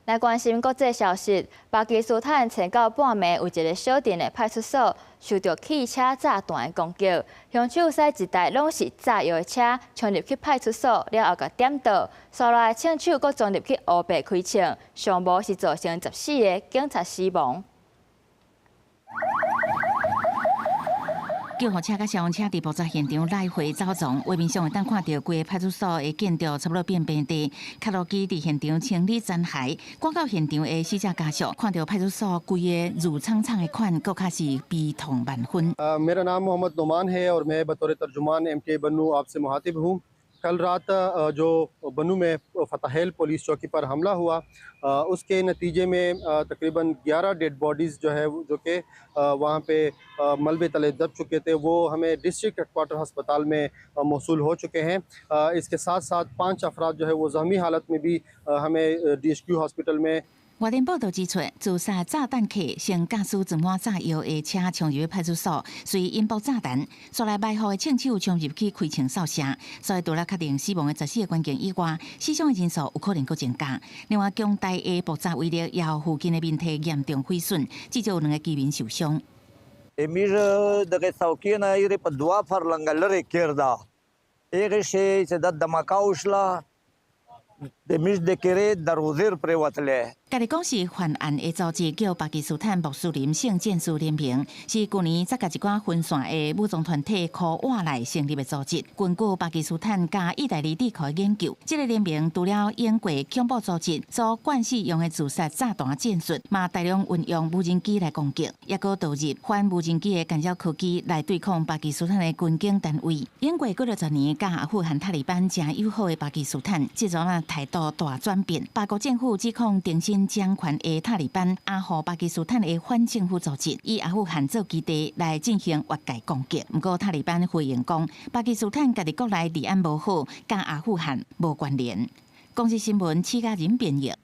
來關心國際消息，巴基斯坦前到半暝有一个小鎮的派出所受著汽車炸彈的攻擊，兇手駛一台攏是炸藥的車衝入去派出所了後，共點著，紲來槍手閣衝入去烏白開槍，上無是造成14个警察死亡。救護車佮消防車佇爆炸現場來回走傱，畫面上會當看著規个派出所的建築差不多變平地，開路機佇現場清理殘骸，趕到現場的死者家屬看著派出所規个挐蒼蒼的款，閣較是悲痛萬分。 मेरा नाम मोहम्मद नुमान है और मैं बतौर तर्जुमान एमटीए बन्नू आपसे मुखातिब हूँ। कल रात जो बन्नू में फतेहल पुलिस चौकी पर हमला हुआ, उसके नतीजे में तकरीबन 11 डेड बॉडीज़ जो है, जो कि वहाँ पे मलबे तले दब चुके थे, वो हमें डिस्ट्रिक्ट हेडक्वार्टर अस्पताल में मौसूल हो चुके हैं। इसके साथ साथ पाँच अफराद जो है, वो ज़ख्मी हालत में भी हमें डीएचक्यू हॉस्पिटल में 外電報道指出，自殺炸彈客先駕駛裝滿炸藥的車衝入派出所，隨引爆炸彈，紲來埋伏的槍手衝入去開槍掃射，所以除了確定死亡的14個關鍵以外，死傷的人數有可能閣增加。另外，強大的爆炸威力，予附近的民宅嚴重毀損，至少有兩个居民受傷。 امیر دغه څوکۍ نه یې په دوه فرلنګه لرې کېرده، هغې شی چې د دمکا وشله، د میش د کرې دروازې پرېوتلې。家己講是犯案的組織叫巴基斯坦穆斯林聖戰士聯盟，是舊年才共一寡分散的武裝團體箍倚來成立的組織。根據巴基斯坦佮意大利智庫的研究，這个聯盟除了用過恐怖組織所慣使用的自殺炸彈戰術，嘛大量運用無人機來攻擊，抑閣導入反無人機的干擾科技來對抗巴基斯坦的軍警單位。經過幾60年佮阿富汗塔利班誠友好的巴基斯坦，這陣仔態度大轉變。巴國政府指控重新掌權的塔利班阿護巴基斯坦的反政府組織，以阿富汗做基地來進行越界攻擊。毋過塔利班回應講，巴基斯坦家己國內治安無好，佮阿富汗無關聯。公視新聞，施嘉仁編譯。